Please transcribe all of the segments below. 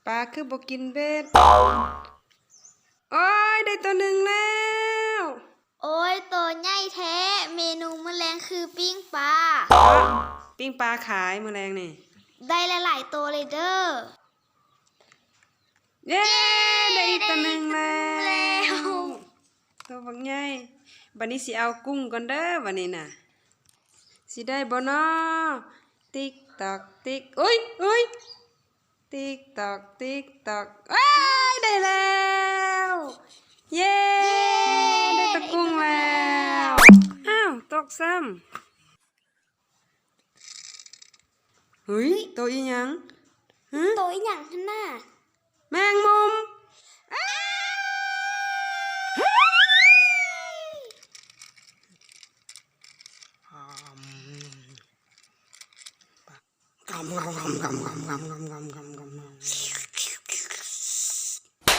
ປາຄືບໍ່ກິນເບັດ? ໂອ້ຍ ໄດ້ໂຕໜຶ່ງແລ້ວ. ໂອ້ຍ ໂຕໃຫຍ່ແທ້. ເມນູມື້ແລງຄືປີ້ງປາ. ປີ້ງປາຂາຍມື້ແລງນີ້. ໄດ້ຫຼາຍໆໂຕເລີຍເດີ້. ເຢ້ ເຢ້ ໄດ້ອີກໂຕໜຶ່ງແລ້ວ. ໄດ້ອີກໂຕໜຶ່ງແລ້ວ ໂຕບັກໃຫຍ່. ບັດນີ້ຊິເອົາກຸ້ງກ່ອນເດີ້ ບັດນີ້ນະ. ຊິໄດ້ບໍ່ນໍ? ຕິກຕັອກຕິກ ອຸ້ຍ ອຸ້ຍ ຕິກຕັອກຕິກຕັອກ ເອີຍ ໄດ້ແລ້ວ. ເຢ້ ເຢ້ ໄດ້ຕະກຸ້ງແລ້ວ. ໄດ້ຕະກຸ້ງແລ້ວ. ອ້າວ ຕົກຊ້ຳ. ຫຶຍ ໂຕອີ່ຫຍັງ? ຫຶ? ໂຕອີ່ຫຍັງຫັ້ນນະ? ແມງມຸມ. ອ້າ!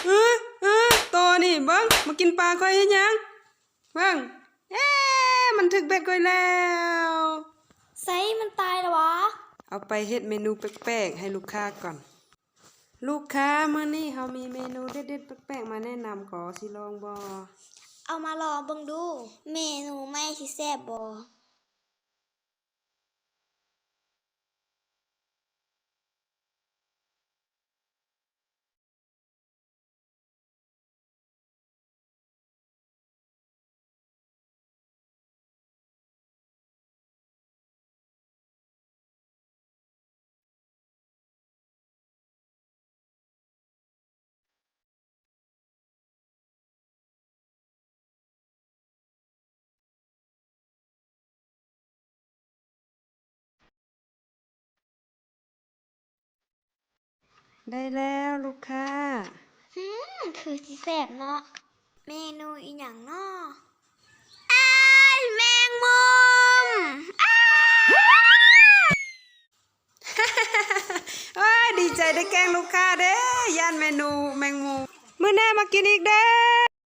ເອີ ເອີ ໂຕນີ້ເບິ່ງ ມາກິນປາຂ້ອຍເຮັດຫຍັງ? ເບິ່ງ ເອ ມັນຖືກເບັດຂ້ອຍແລ້ວ. ໃສ ມັນຕາຍແລ້ວຫວາ? ເອົາໄປເຮັດເມນູແປກໆໃຫ້ລູກຄ້າກ່ອນ. ລູກຄ້າ, ມື້ນີ້ເຮົາມີເມນູເດັດໆແປກໆມາແນະນຳ, ກໍຊິລອງບໍ່? ເອົາມາລອງເບິ່ງດູ, ເມນູໃໝ່ຊິແຊບບໍ່? ໄດ້ແລ້ວລູກຄ້າ. ຫືມ ຄືຊິແຊບເນາະ. ເມນູອີ່ຫຍັງນໍ? ອ້າຍ ແມງມຸມ! ອ້າຍ ໂອ້ຍ ດີໃຈໄດ້ແກ້ງລູກຄ້າເດ້ ຢ້ານເມນູແມງມຸມ. ມື້ໜ້າມາກິນອີກເດີ້.